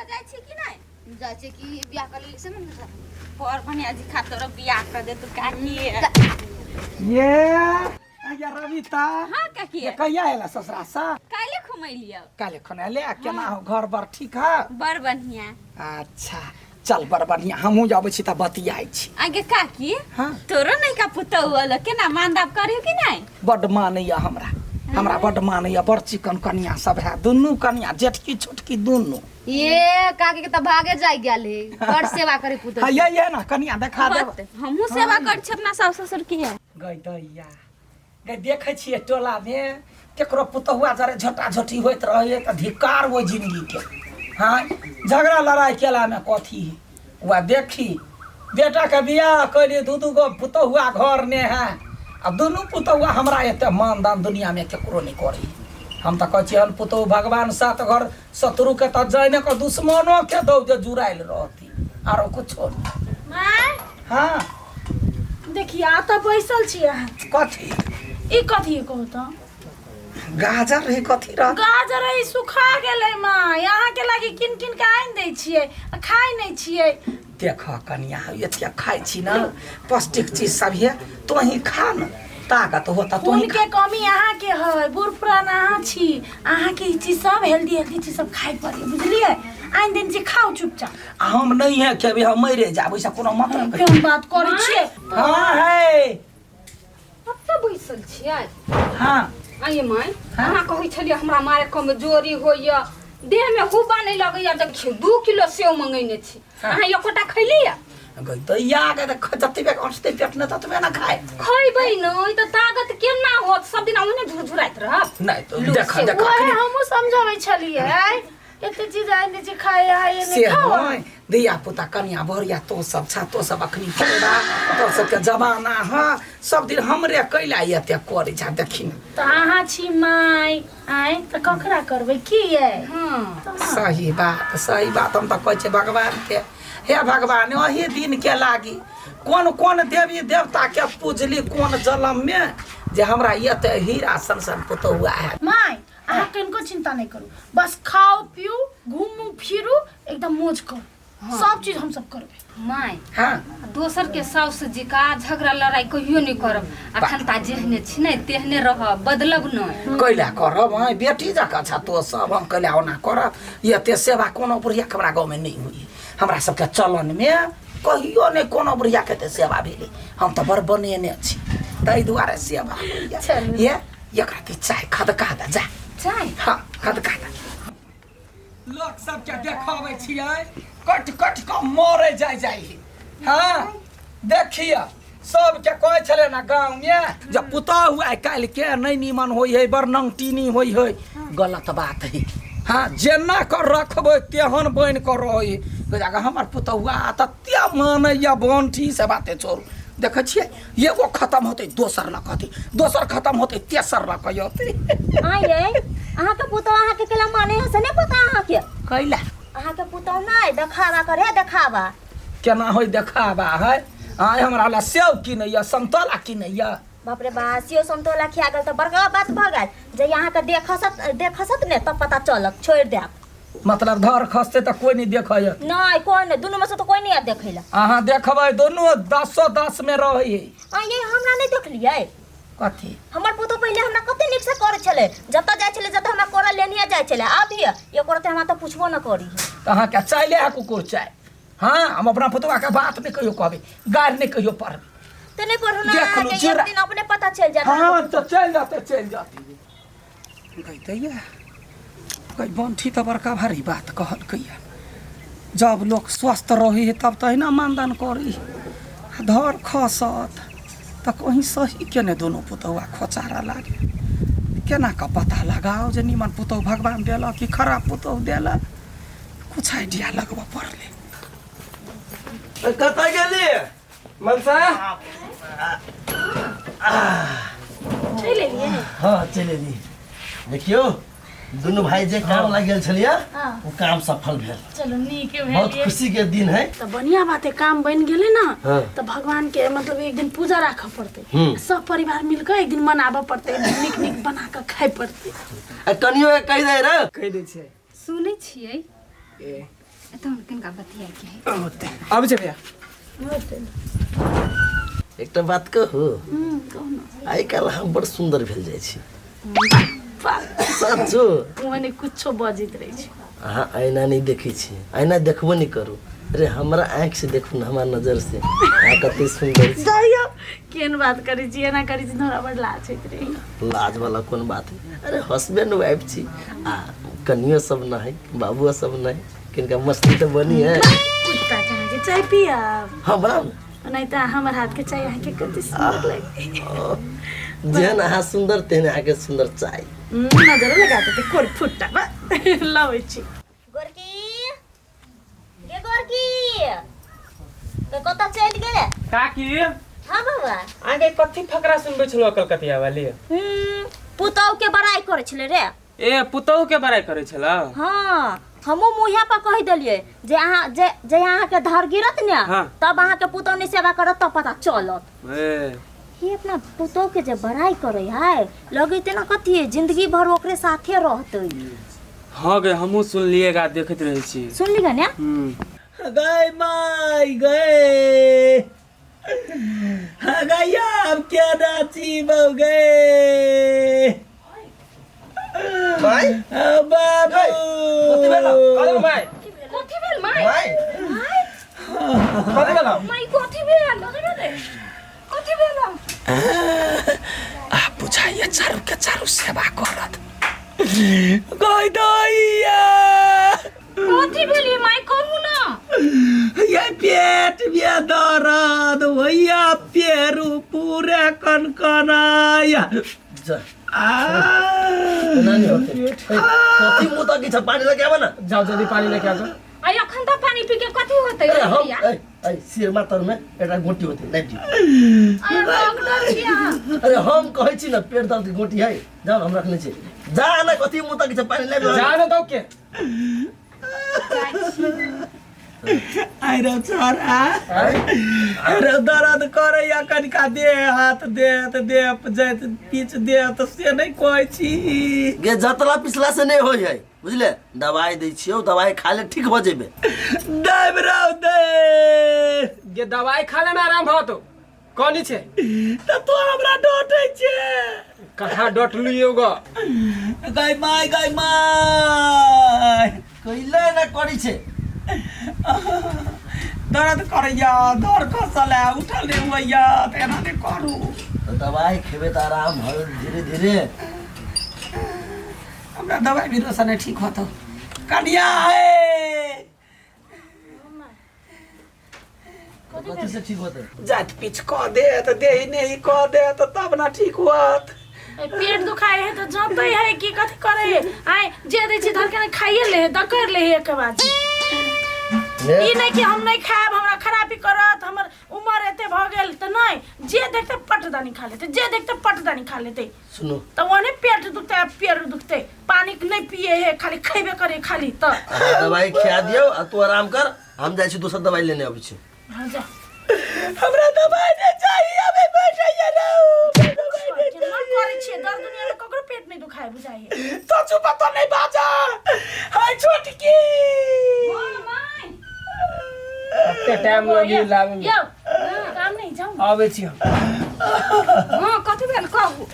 जाइ छी कि नहि? जाइ छै कि बियाह कर लेली से ने। पर बढ़िया जी खा तोरा बियाह कर दे तू काकी। ये या रविता। हाँ काकी। ये कहिया आएला ससुरा से? काल्हि घुमैलियौ। काल्हि खन आएले। आ केना हो, घर बर ठीक है? बड़ बढ़िया। अच्छा चल, बड़ बढ़िया। हमहूँ जाबै छी तऽ बतियाइ छी। आगे काकी। हाँ। तोरो नहीं का पुतहु अलो, केना मान दाम करियो कि नहीं? बड्ड मानैया हमरा, हमरा बड्ड मानैया। बड़ चिकन कनिया सब है, दुनू कनिया, जेठकी छोटकी दुनू। ये काकी के तऽ भागे जाय गेल है, बड़ सेवा करे पुतहु। हाँ, ये ना कनिया देखा देब। हमहूँ सेवा कर छी अपना सास ससुर के। गई दैया गई, देखै छियै टोलामे केकरो पुतहुआ जरे झोटा झोटी होइत रहैए तऽ धिक्कार ओहि जिंदगीके। हाँ, झगड़ा लड़ाइ केलामे कथी है? वएह देखी, बेटाके बियाह कैली, दू दू गो पुतहुआ घर ने है आ दुनू पुतहुआ हमरा एते मान दान दुनियामे केकरो नहि करै। हम तऽ कहै छियै, पुतहु भगवान सात घर शत्रुके तऽ जाने कऽ दुश्मनोके दौ जे जुड़ायल रहती, आरो कुछो नहि। माय। हाँ। देखिए, आ तऽ बैसल छी अहाँ। कथी? ई कथी है, कहू तऽ? गाजर रही, कथी रह? गाजर है, सुखा गेलै माय। अहाँके लागी किन किन के आनि दै छियै आ खाइ नहि छियै। देख कनिया, एते खाइ छी ने पौष्टिक चीज सब है, तोही खा न, ताकत होता तोही। खून के कमी अहाँके है, बूढ़ पुरान अहाँ छी, अहाँके ई चीज सब हेल्दी हेल्दी चीज सब खाइ पड़े, बुझलियै? आनि दिन छी, खाउ चुपचाप। आ हम नहीं है खेबै, हम मरे जाब, ऐसा कोनो मतलब है? केहन बात करै छियै? हाँ है। कतऽ बैसल छियै? हाँ। आइए माय। हाँ। अहाँ कहै छलियै हमरा मारे कमजोरी होइए, देहमे हुबा नहि लगैए। देखियौ, 2 किलो सेव मंगेने छी। हाँ। अहाँ एकोटा खैलियै? गई दैया के देख, जतबे अटते पेट ने ततबे ना खाए। खैबै नहि तऽ ताकत केना होत? सब दिन ओहने झुरझुराइत रहब। नहीं तो लू देख से देख। ओहे अखनी हमहूँ समझाबै छलियै, एते चीज आनि दै छी खाए आए से नहि खाओ। नहीं धिया पुता कनिया भरिया, तो सब छा, तो सब अखनी खेबा, तो सबके जमाना ह। सब दिन हमरे कैला एते करै छा, देखी न। तऽ अहाँ छी माय, आँय, तऽ ककरा करबै की ये? हँ। सही बात, सही बात। हम तऽ कहै छियै भगवान के, हे भगवान, अही दिन के लागी कोन कोन देवी देवता के पूजली कोन जलम में जे हमरा एते हीरा सन सन पुतहुआ है। माय, अहाँ कनिको चिंता नहि करू, बस खाओ पिउ, घूमू फिरू, एकदम मौज करू। सब चीज हम सब करबै। माय। हाँ। दोसर के साउस जी का झगड़ा लड़ाई कहियो नहीं करब। अखन ता जेहने छी ने तेहने रहब, बदलब नहीं। कैला करब? हाँ, बेटी जकाँ छ तो सब, हम कैला ओना करब? एते सेवा कोनो बुढ़िया के हमरा गाँवमे नहि होइए। हमरा सबके चलनमे कहियो नहि कोनो बुढ़िया के एते सेवा भेलै। हम तऽ बड़ बनेने छी, ताहि दुआरे सेवा होइए। चलू। ये एकरा ते चाय खदका दे जा। चाय? हाँ, खदका दे। लोक सबके देखाबै छियै, कटि कटि कऽ मरे जाय जाइ है। हाँ देखिए, सबके कहै छलै ने गाँवमे जे पुतहु आइ काल्हिके नहि नीमन होइ है, बड़ नंगटीनी होइ है। गलत बात है। हाँ, जेना कऽ रखबै तेहन बनि कऽ रहै है। जाकऽ हमर पुतहुआ तते मानैया बंठी से बाते छोड़ू। देखै छियै, एगो खतम होतै दोसर लऽ कऽ अतै, दोसर खतम होतै तेसर लऽ कऽ अतै। आँय यै, अहाँके पुतहु अहाँके केला माने है से नहि पता अहाँके। कैला? अहाँके पुतहु नहि देखावा करे है, देखावा। केना होइ देखावा है? आय हमरा ला सेव किनैया, संतोला किनैया। बाप रे बा, सेव समतोला खिया गेल तऽ बड़का बात भऽ गेल। जे अहाँके देखसत देखसत ने तब पता चलत, छोड़ि देब। मतलब धर खसते तऽ कोई नहीं देखैया? नहि, कोई नहि, दुनू में से तऽ कोई नहि आयत देखै लए। अहाँ देखबै, दुनू दसो दस में रहै है। आँय यै, हमरा नहि देखलियै? कथी? हमर पुतहु पहिले हमरा कते नीक से करै छलै, जतऽ जाइ छलै जतऽ हमरा कोरा लेनिये जाइ छलै। आब ये एको रत्ती हमरा तऽ पुछबो न करी। तऽ अहाँके चाय ले है कुकुर चाय। हाँ, हम अपना पुतवा के बात नहीं कहियो कहबै, गारि नहीं कहियो पढ़बै। तऽ नहि पढ़ू ने। देख लू, अहाँके चिड़ा- एक दिन अपने पता चलि जायत। हाँ तऽ चलि जाते, चलि जाते। गई दैया गई बंठी तऽ बड़का भारी बात कहलकैया। जब लोक स्वस्थ रही है तब तऽ अहिना मानदान करी, आ धर खसत तऽ कहीं सही केने दुनू पुतहुआ खोचारा लागे। केना कऽ पता लगाओ जे नीमन पुतहु भगवान देलक कि खराब पुतहु देलक? कुछ आइडिया लगबऽ पड़लै। कतऽ गेली मनसा? चलि एलियै? हाँ, चलि एली। देखियौ, दुनू भाई जे काम लागि गेल छलियै, हाँ। ओ काम सफल भेल। चलू, नीक भेल। बहुत खुशी के दिन है। तऽ बढ़िया बात है, काम बनि गेलै ने। हाँ। तऽ भगवान के मतलब एक दिन पूजा राखऽ पड़तै। हम्म। सब परिवार मिलकर एक दिन मनाबऽ पड़तै, एक दिन नीक नीक बना कऽ खाइ पड़तै। आ कनियो के कहि दे रे। कहि दै छै। सुनै छियै। ए। एतऽ किनका बतियाए के है। आबै छै भैया। एकटा बात कहू? आइ काल्हि हम बड़ सुन्दर भेल जाइ छी। साँचो। ओहने कुछो बजैत रहै छै। अहाँ ऐना नहि देखै छी, ऐना देखबो नहि करू। अरे हमरा आँखि से देखू ने, हमरा नजर से अहाँ कते सुन्दर छी। जाइयो, केहन बात करै छी, एना करै छी तऽ हमरा बड़ लाज होइत रहै। लाज वाला कोन बात है? अरे हस्बैंड वाइफ छी आ कनियो सब न है, बाबुओ सब न है, किनका मस्ती तऽ बनी है। कुत्ता कहाँ के चाय पियब? हाँ बनाउ ने। नहीं तऽ हमर हाथ के चाय अहाँके कते सुन्दर लागे। जेहन अहाँ सुन्दर तेहन अहाँके सुन्दर चाय। नजर लगा देते कोर फुट्टा बा लबै छी। गोरकी गे, गोरकी के कतऽ चलि गेलै? काकी। हाँ बाबा। अहाँके कथी फकरा सुनबै छलहुँ कलकतिया वाली? पुतहु के बड़ाई करै छलै रे। ए पुतहु के बड़ाई करै छलहुँ? हाँ, हमहूँ मुँहे पर कहि देलियै जे अहाँ जे जे अहाँके धर गिरत ने, हाँ। तब अहाँके पुतहु नहि सेवा करत तब पता चलत। ए ई अपना पुतहु के जे बड़ाई करै है, लगैते ना कथी है, जिंदगी भर ओकरे साथे रहतै। हाँ गे, हमहूँ सुनलिएगा, देखैत रहै छी। सुनली गा ने? हम्म। गए माय गए, हाँ गैया, अब क्या नाची बहु गए। माय। बाबू। कथी भेलौ? कथी माय? कथी भेल माय? माय। कथी भेलौ? माय, कथी भेल? कथी भेल? आ बुझाइया चारू के चारू सेवा करत गई दैया। कथी भेल ये माय, कहू ना। ये पेट में दर्द होइया, पेरू पूरे कनकनाया। जा। आ एना नहि होतै। कथी मुँह तकी छ, पानी लगे आब ना। जाओ जल्दी पानी लेके आ जाओ। आ अखन तऽ पानी पी के कथी होतै? अरे हम भैया? ऐ ऐ सिरमा तर में एकटा गोटी होतै, लाइट दियौ। अरे डॉक्टर छी अहाँ? अरे हम कहै छी ने पेट दर्द के गोटी है, जाओ हम रखने छी। जा ना, कथी मुँह तकी छ, पानी लाइट जा ना दौ के। आइरो छोरा, अरे दर्द करैया कनिका, देह हाथ देह तऽ देह जाइत पीछ देह तऽ से नहि कहै छी। गे जतला पिछला से नहीं होय है, बुझले? दवाई दै छियौ, दवाई खा ले, ठीक भऽ जेबे। देब रौ दे। गे दवाई खा लेना, आराम भऽ तो कनी छै। तऽ तू हमरा डोटै छै? कहाँ डटलियौ ग? गय माय, गय माय। कैले ना करै छै? दर्द करैया, दर खसल है, उठल नहि होइया, तऽ एना नहि करू। तऽ दवाई खेबै तऽ आराम भऽ धीरे धीरे। हमरा दवाइ बीरोसँ नहि ठीक होतौ कनिया हे। कथी से ठीक होतै? जात पीछ कऽ दे तऽ देही नहीं कऽ दे तऽ तब ना ठीक होत। पेट दुखाए है तऽ जतै है कि कथी करे है? आय जे दै छी धर के खाइए ले है, दकर ले है एक बार। ले। ई नहीं कि हम नहीं खायब, हमरा खराबी करत, हमर उमर एते भऽ गेल तऽ नहीं, जे देखते पटदानी खा लेते, जे देखते पटदानी खा लेते। सुनू। तऽ ओने पेट दुखते, पेट दुखते, पानी नहीं पिए है, खाली खेबे करे खाली तऽ। अहाँ दवाई खिया दियौ आ तू आराम कर, हम जाइ छी दोसर दवाई लेने अबै छी। हाँ जा। हमरा दवाइ नहि चाही, अभी बैठैया रहू। केना करै छियै दर दुनिया में ककरो पेट नहीं दुखाए बुझाइए। तो चुप तो नहीं बाजा हाय छोटकी। कते टाइम लगी लाबे में? यौ काम नहीं जाऊ। आबै छी हम। हाँ, कथी भेल कहू।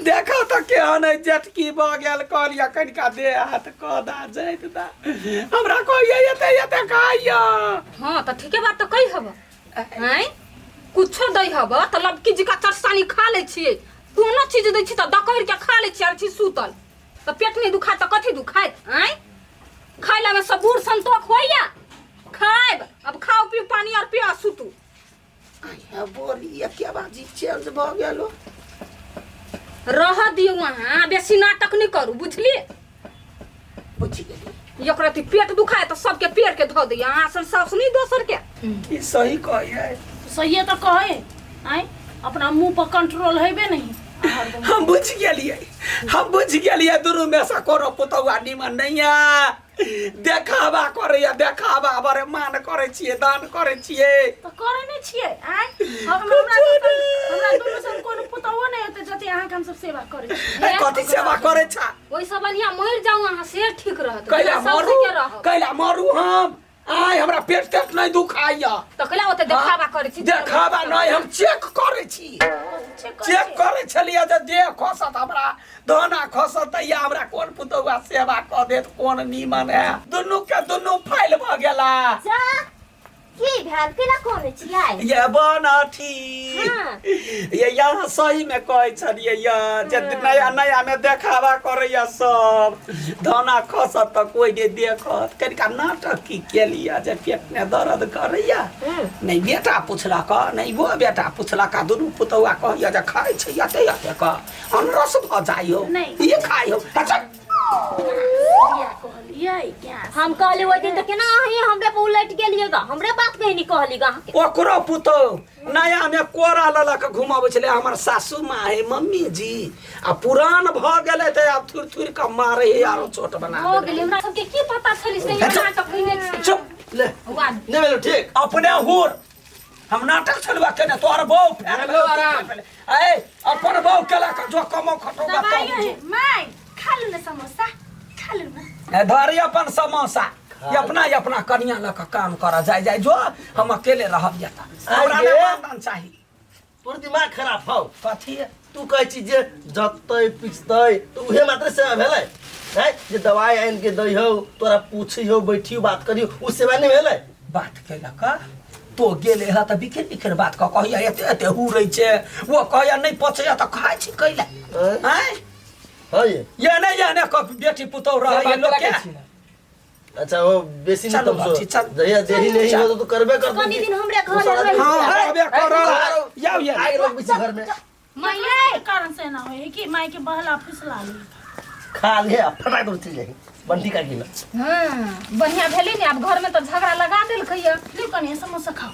देखो तऽ केहन है जेटकी भऽ गेल। कहलियै कनिका दे हाथ कऽ दा जाइत दा, हमरा कहैया एते एते खाइया। हाँ तऽ ठीके बात तऽ कहि हब आँय, कुछो दै हब तऽ लबकी जी का चरसानी खा लै छियै, कोनो चीज दै छी तऽ दकहर के खा लै छियै। आर छी सुतल तऽ पेट नहि दुखाय तऽ कथी दुखायत? आँय, खाय ला में सब बूढ़ संतोख होइया, खायब अब खाओ पियो, पानी आर पियो आ सुतू। बोलिए के बाजी चेंज भऽ गेल। रह दियौ अहाँ, बेसी नाटक नहि करू, बुझलियै? बुझि गेली। एकरा अथी पेट दुखाय तऽ सबके पेड़ के धऽ दैया, अहाँ सन साउस नहि दोसर के। ई सही कहैया? सहिए तऽ कहै आँय, अपना मुंह पर कंट्रोल हेबे नहीं हरदम। हम बुझि गेलियै। हम बुझि गेलियै दुनू में से कोनो पुतौआ निमन नहीं है। देखावा करैया, देखावा बड़े मान करै छियै, दान करै छियै। तऽ करै नहि छियै आँय? हम हमरा हमरा दुनू सन कोनो पुतौओ नहि हेतै जते अहाँके हमसब सेवा करै छी। ए, कथी सेवा करै छा? ओहिसँ बढ़िआँ मरि जाउ अहाँ से ठीक रहत। कैला साउस मरू? के रहब। कैला मरू हम? आय हमरा पेट तेट नहीं दुखाइया। तऽ कैला ओते देखावा करै छी? देखावा नहीं, हम चेक करै छी। चेक करै चेक छियै। करै छलियै जे देह खसत, हमरा दाना खसत तऽ या हमरा कोन पुतौआ सेवा कऽ देत, कोन नीमन है। दुनू के दुनू फाइल भऽ गेला। जा, की भेल? केना कोने छियै? ये बनठी। हाँ। ये यहाँ सही में कहै छलियै ये जे नया नया में देखावा करैया सब, दाना खसत तऽ कोई नहि देखत। कनिका नाटक की केलियै जे पेट में दर्द करैया, नहीं बेटा पुछलक नहीं वो बेटा पुछलक, आ दुनू पुतौआ कहैया जे खाइ छै एते एते कऽ अनरस भऽ जाइयो। नहि। ई खाइयो। अच्छा। किया कहलियै गैस? हम कहली ओहि दिन तऽ केना अहीं हमरे पर उलटि गेलियै गा, हमरे बात कहीं नहीं कहली गा अहाँके। ओकरो पुतोह नया में कोरा लऽ कऽ घुमाबै छलै हमर सासू माँ है मम्मी जी, आ पुरान भऽ गेलै तऽ आब थुरि थुरि कऽ मारै है आरो चोट बना हो देलकै। गेलै, हमरा सबके की पता छलै से अच्छा। नाटक कयने छी। चुप। ले। वाह। नहि भेलो ठीक। अपने हुर हम नाटक छलुआ केने तोहर बहू फेर हेलो, आराम। ए अपन बहू केला कऽ जो कमो खटो दवाई है माय, खा लू ना समोसा, खा लू ना। ए धरी अपन समोसा, ये अपना ये अपना कनिया लऽ कऽ काम करऽ जाय जाय जो, हम अकेले रहब एतऽ। हमरा आगे। नहि मानदान चाही। तोर दिमाग खराब हौ। कथी? तू कहै छी जे जतै पिछतै तऽ उहे मात्र सेवा भेलै हैं, जे दवाई आनि के दै हौ, तोरा पूछै हौ, बैठियो बात करियो, उ सेवा नहि भेलै? बात केलक तो गेले ह तऽ बिखेर बिखेर बात कऽ कहैया एते एते हुरै छै, ओ कहैया नहि पचैया तऽ खाइ छी कैला? आँय? हँ ये। ये नहि ये नहि कऽ बेटी पुतोहु रहैया बात लोकके। करै छी। अच्छा वो बेसी नहीं चलो तुम सो। बाची, चल। जहिया देरी नहीं हो तो तू करबे कर कनी दिन हमरे घर सारा रहै। हाँ, रहबे करब। याउ ये। आग लगबै छी घर में। माय कारण से ना होय कि माय के बहला फुसला ली। खा ले आ फटाक दे चल जाही बंटी का गिला। हाँ, बढ़िया भेलै ने, आब घर में तऽ झगड़ा लगा देलकै। लियो कनी समोसा खाओ।